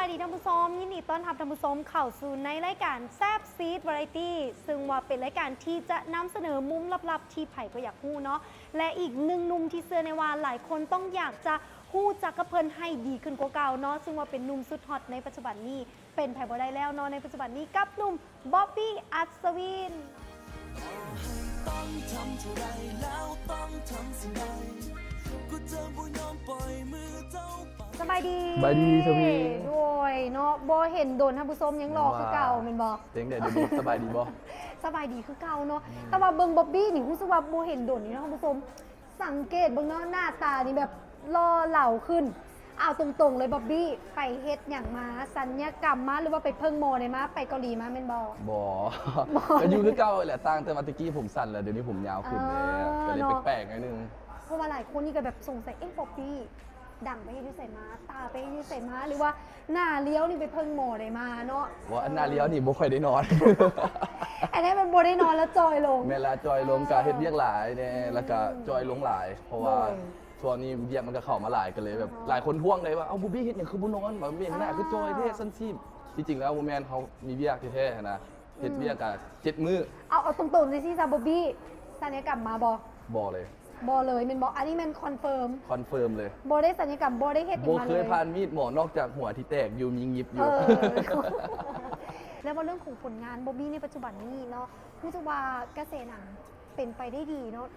ດີທ່ານຜູ້ຊົມ, ຍິນດີຕ້ອນຮັບທ່ານຜູ້ຊົມເຂົ້າສູ່ໃນລາຍການແຊບຊີດວາໄຣຕີ ຊຶ່ງວ່າເປັນລາຍການທີ່ຈະນຳສະເໜີມຸມລັບໆທີ່ໃຜກໍຢາກຮູ້ເນາະ ແລະ ອີກໜຶ່ງໜຸ່ມທີ່ເຊື່ອແນ່ວ່າຫຼາຍຄົນຕ້ອງຢາກຈະຮູ້ຈັກກັບເພິ່ນໃຫ້ດີຂຶ້ນກວ່າເກົ່າເນາະ, ຊຶ່ງວ່າເປັນໜຸ່ມສຸດຮອດໃນປັດຈຸບັນນີ້ ເປັນໃຜບໍ່ໄດ້ແລ້ວເນາະ ໃນປັດຈຸບັນນີ້ກັບໜຸ່ມ ບອບບີ້ ອັດສະວິນ. ສະບາຍດີ. ສະບາຍດີ ສະວິນ. ໂດຍເນາະ ບໍ່ເຫັນດົນ ທ່ານຜູ້ຊົມຍັງຫຼໍ່ຄືເກົ່າແມ່ນບໍ່? ເປັນໃດດຽວນີ້ ສະບາຍດີບໍ່? ສະບາຍດີຄືເກົ່າເນາະ ອືມ ແຕ່ວ່າເບິ່ງບອບບີ້ນີ້ ຮູ້ສຶກວ່າບໍ່ເຫັນດົນນີ້ເນາະ ທ່ານຜູ້ຊົມ. ສັງເກດເບິ່ງເນາະ ໜ້າຕານີ້ແບບຫຼໍ່ເຫຼົາຂຶ້ນ. ເອົາຕົງໆເລີຍ ບອບບີ້ ໄປເຮັດຫຍັງມາ? ສັນຍະກຳມາ ຫຼືວ່າໄປເພິ່ງໝໍໃດມາ? ໄປເກົາຫຼີມາແມ່ນບໍ່? ບໍ່ ບໍ່ ກໍຢູ່ຄືເກົ່າແຫຼະ ຕ່າງແຕ່ວ່າແຕ່ກີ້ຜົມສັ້ນແລ້ວ ດຽວນີ້ຜົມຍາວຂຶ້ນແລ້ວ ອ່າ ກໍເລີຍ ເນາະ ແປກໆໜ້ອຍໜຶ່ງ. ເພາະວ່າຫຼາຍຄົນນີ້ກໍແບບສົງໄສ ເອະ ບອບບີ້ ດັງໄປເຮັດຢູ່ໃສມາ? ຕາໄປເຮັດຢູ່ໃສມາ? ຫຼືວ່າໜ້າລ້ຽວນີ້ໄປເພິ່ງໝໍໃດມາເນາະ? ບໍ່ ອັນໜ້າລ້ຽວນີ້ບໍ່ຄ່ອຍໄດ້ນອນ ອັນນັ້ນມັນບໍ່ໄດ້ນອນແລ້ວຈ່ອຍລົງ. ແມ່ນລະ ຈ່ອຍລົງ ອ່າ ກະເຮັດວຽກຫຼາຍແດ່ ອືມ ແລ້ວກະຈ່ອຍລົງຫຼາຍ ເພາະວ່າ ໂດຍ ຊ່ວງນີ້ວຽກມັນກະເຂົ້າມາຫຼາຍ ກະເລີຍແບບ ອ່າຮະ ຫຼາຍຄົນທ້ວງໄດ໋ວ່າ ເອົ້າ ບອບບີ້ ເຮັດຫຍັງຄືບໍ່ນອນ? ວ່າເປັນໜ້າຄືຈ່ອຍແທ້ ອ່າ ຊັ້ນຊີ້. ທີ່ຈິງແລ້ວບໍ່ແມ່ນ ເຮົາມີວຽກແທ້ໆຫັ້ນນະ ເຮັດວຽກກະເຈັດມື້. ອືມ ເອົາ ເອົາຕົງໆ ຈັ່ງຊີ້ຊະ ບອບບີ້ ສັນຍະກຳມາບໍ່? ບໍ່ເລີຍ. ບໍ່ເລີຍແມ່ນບໍ່? ອັນນີ້ແມ່ນຄອນເຟີມ ຄອນເຟີມເລີຍ. ບໍ່ໄດ້ສັນຍະກຳ ບໍ່ໄດ້ເຮັດຫຍັງມາເລີຍ? ບໍ່ເຄີຍຜ່ານມີດໝໍ ນອກຈາກຫົວທີ່ແຕກຢູ່ມີຫຍິບຢູ່. ເອີ ແລ້ວເວົ້າເລື່ອງຂອງຜົນງານ ບອບບີ້ ໃນປັດຈຸບັນນີ້ເນາະ ຮູ້ສຶກວ່າກະແສໜັງເປັນໄປໄດ້ດີເນາະ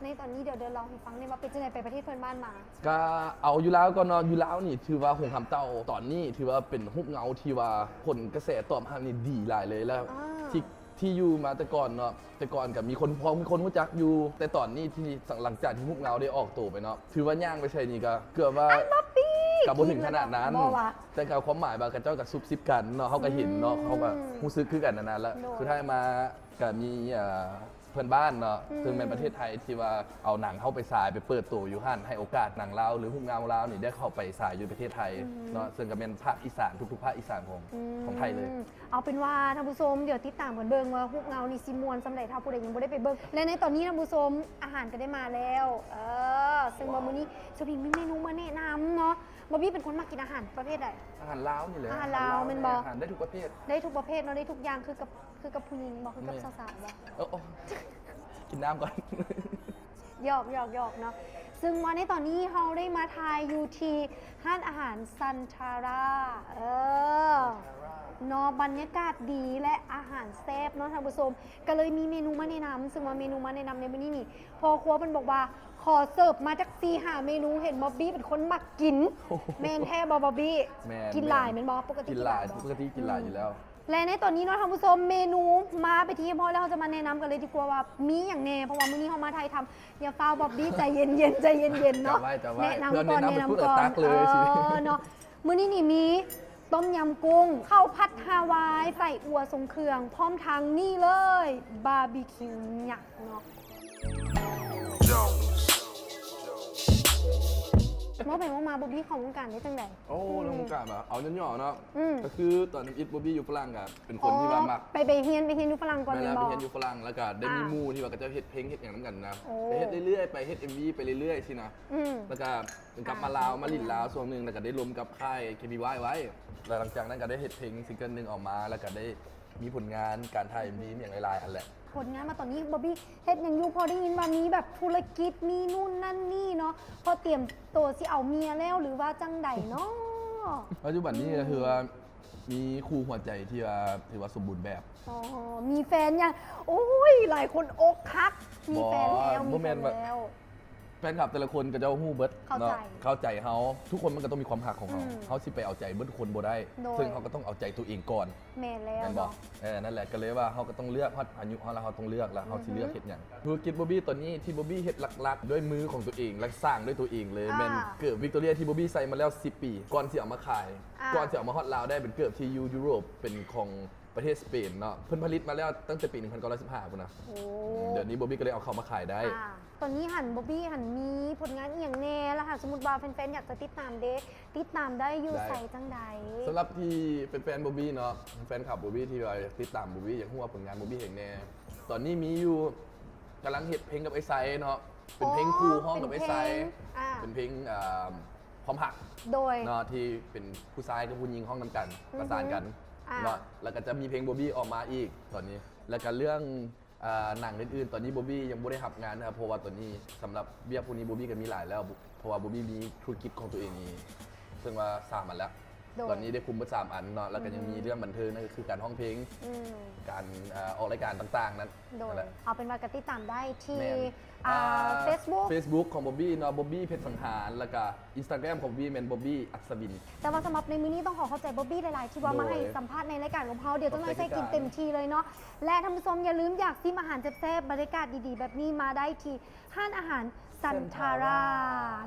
ໃນຕອນນີ້. ດຽວ ດຽວເລົ່າໃຫ້ຟັງແດ່ວ່າເປັນຈັ່ງໃດ ໄປປະເທດເພື່ອນບ້ານມາ. ກະເອົາຢູ່ລາວກ່ອນເນາະ ຢູ່ລາວນີ້ຖືວ່າໂຮງຄຳເຕົ້າຕອນນີ້ຖືວ່າເປັນຮູບເງົາທີ່ວ່າຜົນກະແສຕອບຮັບນີ້ດີຫຼາຍເລີຍ ແລ້ວ ອ່າ ທີ່ ທີ່ຢູ່ມາແຕ່ກ່ອນເນາະ ແຕ່ກ່ອນກະມີຄົນ ພໍມີຄົນຮູ້ຈັກຢູ່ ແຕ່ຕອນນີ້ທີ່ ຫຼັງຈາກທີ່ຮູບເງົາໄດ້ອອກໂຕໄປເນາະ ຖືວ່າຍ່າງໄປໃສນີ້ກະເກືອບວ່າ ອ້າຍ ບອບບີ້ ກະບໍ່ເຖິງຂະໜາດນັ້ນ ແຕ່ກະຄວາມໝາຍວ່າເຂົາເຈົ້າກະຊຸບຊິບກັນເນາະ ເຮົາກະເຫັນເນາະ ອືມ ເຮົາກະຮູ້ສຶກຄືກັນຫັ້ນນະ ແລ້ວ ໂດຍ ສຸດທ້າຍມາກະມີ ເອີ ເພື່ອນບ້ານເນາະ ອືມ ເຊິ່ງແມ່ນປະເທດໄທ ທີ່ວ່າເອົາໜັງເຮົາໄປສາຍ ໄປເປີດໂຕຢູ່ຫັ້ນ ໃຫ້ໂອກາດໜັງລາວ ຫຼື ຮູບເງົາລາວນີ້ໄດ້ເຂົ້າໄປສາຍຢູ່ປະເທດໄທ ອືມ ເນາະ ເຊິ່ງກະແມ່ນພາກອີສານ ທຸກໆພາກອີສານຂອງ ອືມ ຂອງໄທເລີຍ. ເອົາເປັນວ່າທ່ານຜູ້ຊົມ ດຽວຕິດຕາມກັນເບິ່ງວ່າຮູບເງົານີ້ຊິມ່ວນສ່ຳໃດ ຖ້າຜູ້ໃດຍັງບໍ່ໄດ້ໄປເບິ່ງ. ແລະ ໃນຕອນນີ້ທ່ານຜູ້ຊົມ ອາຫານກະໄດ້ມາແລ້ວ ເອີ ເຊິ່ງວ່າມື້ນີ້ສະວິນມີເມນູມາແນະນຳເນາະ. ບອບບີ້ເປັນຄົນມັກກິນອາຫານປະເພດໃດ? ອາຫານລາວນີ້ແຫຼະ. ອາຫານລາວແມ່ນບໍ່? ອາຫານໄດ້ທຸກປະເພດ. ໄດ້ທຸກປະເພດເນາະ ໄດ້ທຸກຢ່າງ ຄືກັບ ຄືກັບຜູ້ຍິງບໍ່? ຄືກັບສາວໆບໍ່? ໂອ້ ໂອ້ ກິນນ້ຳກ່ອນ. ຫຍອກໆໆເນາະ ຊຶ່ງວ່າໃນຕອນນີ້ເຮົາໄດ້ມາຖ່າຍຢູ່ທີ່ຮ້ານອາຫານຊັນທາຣາ ເອີ ເນາະ ບັນຍາກາດດີ ແລະ ອາຫານແຊບເນາະທ່ານຜູ້ຊົມ ກະເລີຍມີເມນູມາແນະນຳ ຊຶ່ງວ່າເມນູມາແນະນຳໃນມື້ນີ້ນີ້ ພໍ່ຄົວເພິ່ນບອກວ່າ ຂໍເສີບມາຈັກສີ່ຫ້າເມນູ ເຫັນບອບບີ້ເປັນຄົນມັກກິນ. ແມ່ນແທ້ບໍ່ ບອບບີ້? ແມ່ນ. ກິນຫຼາຍແມ່ນບໍ່? ປົກກະຕິກິນຫຼາຍບໍ່? ປົກກະຕິກິນຫຼາຍຢູ່ແລ້ວ. ແລະ ໃນຕອນນີ້ເນາະທ່ານຜູ້ຊົມ ເມນູມາເປັນທີ່ຮຽບຮ້ອຍແລ້ວ ເຮົາຈະມາແນະນຳກັນເລີຍດີກວ່າວ່າມີຫຍັງແດ່ ເພາະວ່າມື້ນີ້ເຮົາມາຖ່າຍທຳ. ຢ່າຟ້າວບອບບີ້ ໃຈເຢັນໆ ໃຈເຢັນໆເນາະ. ແນະນຳກ່ອນ ແນະນຳກ່ອນ ເອີ ເນາະ. ມື້ນີ້ນີ້ມີຕົ້ມຍຳກຸ້ງ ເຂົ້າຜັດຮາວາຍ ໄສ້ອົ່ວຊົງເຄື່ອງ ພ້ອມທັງນີ້ເລີຍ ບາບີຄິວຍັກເນາະ. ເວົ້າໄປເວົ້າມາ ບອບບີ້ເຂົ້າວົງການໄດ້ຈັ່ງໃດ? ໂອ້ ອືມ ເລື່ອງວົງການຫວາ? ເອົາຫຍໍ້ໆເນາະ ອືມ ກະຄືຕອນທຳອິດບອບບີ້ຢູ່ຝຣັ່ງກະເປັນຄົນທີ່ວ່າມັກ ໄປ ໄປຮຽນ ໄປຮຽນຢູ່ຝຣັ່ງກ່ອນແມ່ນບໍ່? ໄປຮຽນຢູ່ຝຣັ່ງ ແລ້ວກະໄດ້ມີໝູ່ທີ່ວ່າເຂົາເຈົ້າເຮັດເພງເຮັດຫຍັງນຳກັນນະ ໄປເຮັດເລື້ອຍໆ ໄປເຮັດເອັມວີໄປເລື້ອຍໆຊີ້ນະ ອືມ ແລ້ວກະ ກັບມາລາວ ມາຫຼິ້ນລາວຊ່ວງໜຶ່ງ ແລ້ວກະໄດ້ລົມກັບຄ້າຍ ເຄບີວາຍ ໄວ້ ແລ້ວຫຼັງຈາກນັ້ນກະໄດ້ເຮັດເພງຊິງເກີນໜຶ່ງອອກມາ ແລ້ວກະໄດ້ມີຜົນງານການຖ່າຍເອັມວີ ອືມ ມີຫຍັງຫຼາຍໆອັນແຫຼະ. ຜົນງານມາຕອນນີ້ ບອບບີ້ເຮັດຫຍັງຢູ່? ພໍໄດ້ຍິນວ່າມີແບບທຸລະກິດ ມີນູ້ນນັ້ນນີ້ເນາະ ພໍຕຽມໂຕຊິເອົາເມຍແລ້ວ ຫຼືວ່າຈັ່ງໃດເນາະ? ປັດຈຸບັນນີ້ກະຄືວ່າ ອືມ ມີຄູ່ຫົວໃຈທີ່ວ່າ ຖືວ່າສົມບູນແບບ. ອໍ ມີແຟນຍັງ? ໂອ້ຍ ຫຼາຍຄົນອົກຫັກ ມີແຟນແລ້ວ ບໍ່ ມີແຟນແລ້ວ. ແຟນຄລັບແຕ່ລະຄົນເຂົາເຈົ້າຮູ້ເບິດເນາະ ເຂົ້າໃຈ ເຂົ້າໃຈເຮົາ ທຸກຄົນມັນກະຕ້ອງມີຄວາມຮັກຂອງເຮົາ ອືມ ເຮົາຊິໄປເອົາໃຈເບິດທຸກຄົນບໍ່ໄດ້ ໂດຍ ເຊິ່ງເຮົາກະຕ້ອງເອົາໃຈໂຕເອງກ່ອນ ແມ່ນແລ້ວ ແມ່ນບໍ່? ເນາະ ເອີ ນັ້ນແຫຼະ ກະເລີຍວ່າເຮົາກະຕ້ອງເລືອກ ຮອດອາຍຸເຮົາແລ້ວ ເຮົາຕ້ອງເລືອກລະ ເຮົາຊິເລືອກເຮັດຫຍັງ. ທຸລະກິດບອບບີ້ຕອນນີ້ທີ່ບອບບີ້ເຮັດຫຼັກໆດ້ວຍມືຂອງໂຕເອງ ແລະ ສ້າງດ້ວຍໂຕເອງເລີຍ ອ່າ ແມ່ນເກີບວິກຕໍເຣຍທີ່ບອບບີ້ໃສ່ມາແລ້ວສິບປີ ກ່ອນຊິເອົາມາຂາຍ ອ່າ ກ່ອນຊິເອົາມາຮອດລາວໄດ້ ເປັນເກີບທີ່ຢູ່ຢູໂຣບ ເປັນຂອງ ປະເທດສະເປນເນາະ ເພິ່ນຜະລິດມາແລ້ວຕັ້ງແຕ່ປີໜຶ່ງພັນເກົ້າຮ້ອຍສິບຫ້າພຸ້ນນະ. ໂອ້ ອືມ ດຽວນີ້ບອບບີ້ກະເລີຍເອົາເຂົ້າມາຂາຍໄດ້. ອ່າ ຕອນນີ້ຫັ້ນ ບອບບີ້ຫັ້ນມີຜົນງານອີ່ຫຍັງແດ່ ລະຫາກສົມມຸດວ່າແຟນໆຢາກຈະຕິດຕາມເດ ຕິດຕາມໄດ້ຢູ່ໃສຈັ່ງໃດ? ສຳລັບທີ່ແຟນໆບອບບີ້ເນາະ ແຟນຄລັບບອບບີ້ທີ່ວ່າຕິດຕາມບອບບີ້ ຢາກຮູ້ວ່າຜົນງານບອບບີ້ເຮັດຫຍັງແດ່ ຕອນນີ້ມີຢູ່ ກຳລັງເຮັດເພງກັບອ້າຍໄຊເນາະ ເປັນເພງຄູ່ຮ້ອງກັບອ້າຍໄຊ ເປັນເພງ ອ່າ ເປັນເພງ ອ່າ ຄວາມຮັກ ໂດຍ ເນາະ ທີ່ເປັນຜູ້ຊາຍກັບຜູ້ຍິງຮ້ອງນຳກັນ ອືຮຶ ປະສານກັນ ອ່າ ເນາະ ແລ້ວກໍຈະມີເພງບອບບີ້ອອກມາອີກຕອນນີ້ ແລ້ວກໍເລື່ອງ ອ່າ ໜັງອື່ນໆ ຕອນນີ້ບອບບີ້ຍັງບໍ່ໄດ້ຮັບງານນະ ເພາະວ່າຕອນນີ້ສຳລັບວຽກພວກນີ້ບອບບີ້ກໍມີຫຼາຍແລ້ວ ເພາະວ່າບອບບີ້ມີທຸລະກິດຂອງຕົວເອງນີ້ ເຊິ່ງວ່າສາມອັນແລ້ວ ໂດຍ ຕອນນີ້ໄດ້ຄຸມເບິດສາມອັນເນາະ ແລ້ວກໍຍັງ ອືຮຶ ມີເລື່ອງບັນເທີງ ນັ້ນກໍຄືການຮ້ອງເພງ ອືມ ການ ເອີ ອອກລາຍການຕ່າງໆນັ້ນ ໂດຍ ນັ້ນແຫຼະ ເອົາເປັນວ່າກໍຕິດຕາມໄດ້ທີ່ ແມ່ນ ອ່າ ອ່າ Facebook Facebook ຂອງບອບບີ້ເນາະ ບອບບີ້ ເພັດສັງຫານ ແລ້ວກໍ Instagram ຂອງບອບບີ້ ແມ່ນ ບອບບີ້ ອັດສະວິນ ແຕ່ວ່າສຳລັບໃນມື້ນີ້ຕ້ອງຂໍຂອບໃຈບອບບີ້ຫຼາຍໆ ທີ່ວ່າ ໂດຍ ມາໃຫ້ສຳພາດໃນລາຍການຂອງເຮົາ ດຽວ ຂอบใจ ຈະມາໃສ່ກິນເຕັມທີ່ເລີຍເນາະ ແລະທ່ານຜູ້ຊົມຢ່າລືມ ຢາກຊິມອາຫານແຊບໆ ບັນຍາກາດດີໆ ແບບນີ້ ມາໄດ້ທີ່ຮ້ານອາຫານ Santara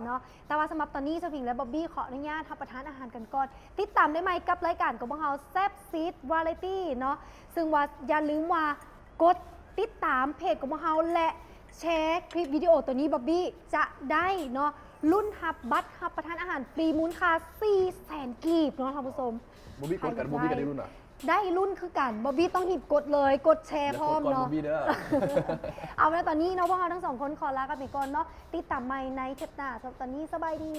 ເນາະ ແຕ່ວ່າສຳລັບຕອນນີ້ ສະວິງ ແລະ ບອບບີ້ ຂໍອະນຸຍາດຮັບປະທານອາຫານກັນກ່ອນ ຕິດຕາມໄດ້ໃໝ່ກັບລາຍການຂອງພວກເຮົາ ແຊບຊີດວາໄຣຕີເນາະ ເຊິ່ງວ່າຢ່າລືມວ່າ ກົດຕິດຕາມເພຈຂອງພວກເຮົາ ແລະ ແຊຄລິບວິດີໂອໂຕນີ້ ບອບບີ້ຈະໄດ້ເນາະ ລຸ້ນຮັບບັດຮັບປະທານອາຫານຟຣີມູນຄ່າສີ່ແສນກີບເນາະທ່ານຜູ້ຊົມ ບອບບີ້ກົດກັນ ບອບບີ້ກໍໄດ້ລຸ້ນຫວາ? ໄດ້ລຸ້ນຄືກັນ ບອບບີ້ຕ້ອງຮີບກົດເລີຍ ກົດແຊພ້ອມເນາະ ຢ່າກົດກ່ອນ ບອບບີ້ເດີ ເອົາລະ ຕອນນີ້ເນາະ ພວກເຮົາທັງສອງຄົນຂໍລາກັນໄປກ່ອນເນາະ ຕິດຕາມໃໝ່ໃນເທບໜ້າ ສຳລັບຕອນນີ້ ສະບາຍດີ.